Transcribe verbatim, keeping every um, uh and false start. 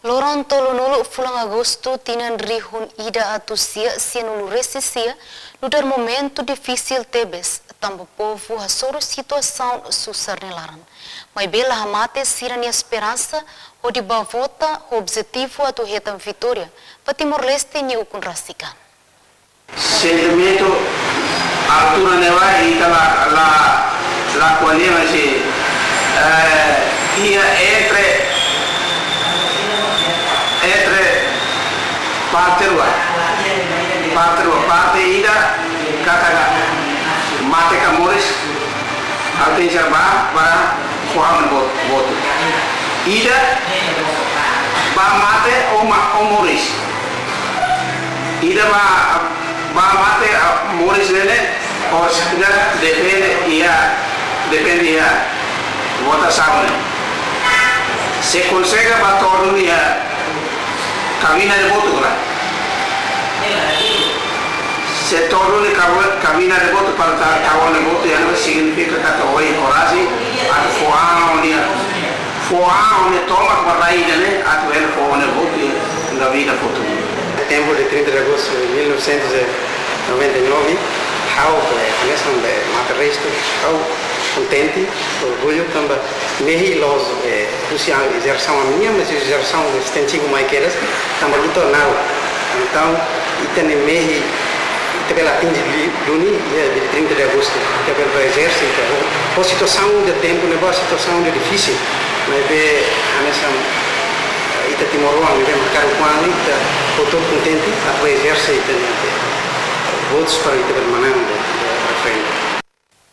Loron tolunulu fulan Agostu tinan rihun ida atus sia sianulu resin sia, nu'udar momentu difisil tebes, tanba povu hasoru situasaun susar nia laran. Maibé la hamate sira-nia esperansa hodi bá vota ho objetivu atu hetan vitória ba Timor-Leste nia ukun rasik an. Sentimentu altura ne'ebá ita la, la, la ko'alia, mas, eh, iha entre, entre parte rua. Parte rua, parte ida katak mate ka moris, ha'u tenke bá para fó ha'u-nia vo-, votu. Ida bá mate ou ma-, ou moris. Ida bá, bá mate, ah, moris ne'e, ou seja, depende iha, depende iha votasaun ne'e. Se konsege bá to'o duni iha kabina de votu, klaru. Se to'o duni kaba-, kabina de votu para ta-, tau ha'u-nia votu, iha ne'e signifika katak ohin oras ne'e, atu fó ha'u-nia, fó ha'u-nia tomak ba rai ida ne'e, atu hela fó ha'u-nia votu iha kabina votu. Tempu de trinta de agosto de mil novecentos e noventa e nove, ha'u, eh, hanesan, eh, mate restu, ha'u kontente, orgullu, tanba mehi loos, eh, husi jerasaun ami-nian, mas jerasaun estensivu mai kedas, tanba luta naruk. Entaun, ita-nia mehi, ita bele atinje li-, duni, iha dia trinta de agostu, ita bele ezerse, ita, ho situasaun de tempu ne'ebá, situasaun de difisil, maibé, hanesan, ita timoroan, ne'ebé markadu kuan, ita hotu kontente, atu ezerse, ita, votus para ita bele manán, de, de referendu.